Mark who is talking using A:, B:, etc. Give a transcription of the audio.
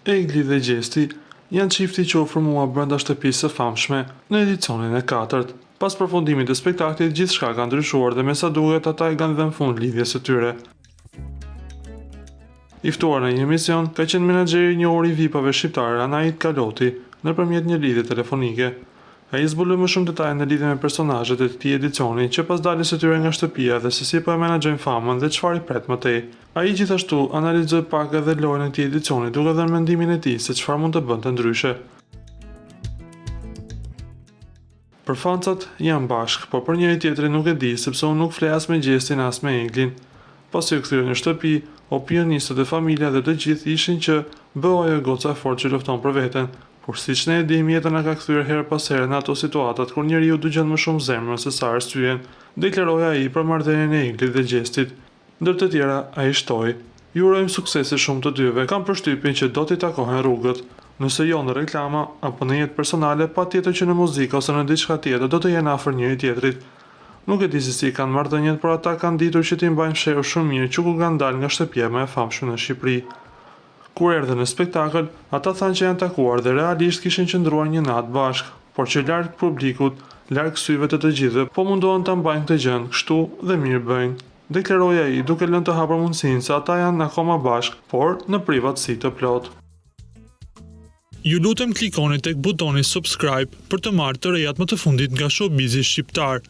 A: Egli dhe Gjesti janë çifti që u formua brenda shtëpisë së famshme në edicionin e katërt. Pas përfundimit të spektaklit gjithçka ka ndryshuar dhe me sa duket ata i kanë dhënë fund lidhjes së tyre. I ftuar në një emision ka qenë menaxheri i njohur i VIP-ave shqiptarë Anaid Kaloti nëpërmjet një lidhje telefonike. Ai zbuloi më shumë detaje në lidhje me personazhet e këtij edicioni që pas daljes së tyre nga shtëpia dhe se si po e menaxhojnë famën dhe çfarë i pret më tej. Ai gjithashtu analizoi pak edhe lojën e këtij edicioni duke dhënë mendimin e tij se çfarë mund të bënte ndryshe. Për fansat janë bashkë, por për njëri-tjetrin nuk e di sepse unë nuk fle as me Gjestin as me Eglin. Pasi u kthye në shtëpi, opinionistët e familja dhe të gjithë ishin që bëhu ajo goca e fortë që lufton për veten, Por siç ne e dimë jeta na ka kthyer herë pas here në ato situatat kur njeriu dëgjon më shumë zemrën se sa arsyen, deklaroi ai për marrëdhënien e Eglit dhe Gjestit. Ndër të tjera, ai shtoi, Ju urojmë suksese shumë të dyve, kam përshtypjen që do t'i takohen rrugët. Nëse jo në reklama, apo në jetë personale, patjetër që në muzikë ose në diçka tjetër do të jenë afër njëri-tjetrit. Nuk e di se si i kanë marrëdhëniet, por ata kanë ditur që t'i mbajnë fshehur shumë mirë që kur kanë dalë nga shtëpia më e famshme në Shqipëri. Kur erdhën në spektakël, ata thanë që janë takuar dhe realisht kishin qëndruar një natë bashkë, por që larg publikut, larg syve të të gjithëve, po mundohen ta mbajnë këtë gjënë kështu dhe mirë bëjnë, deklaroi ai duke lënë të hapur mundësinë se ata janë akoma bashkë, por në privatësi të plotë. Ju lutem klikoni tek butoni subscribe për të marrë të rejat më të fundit nga showbizi shqiptar.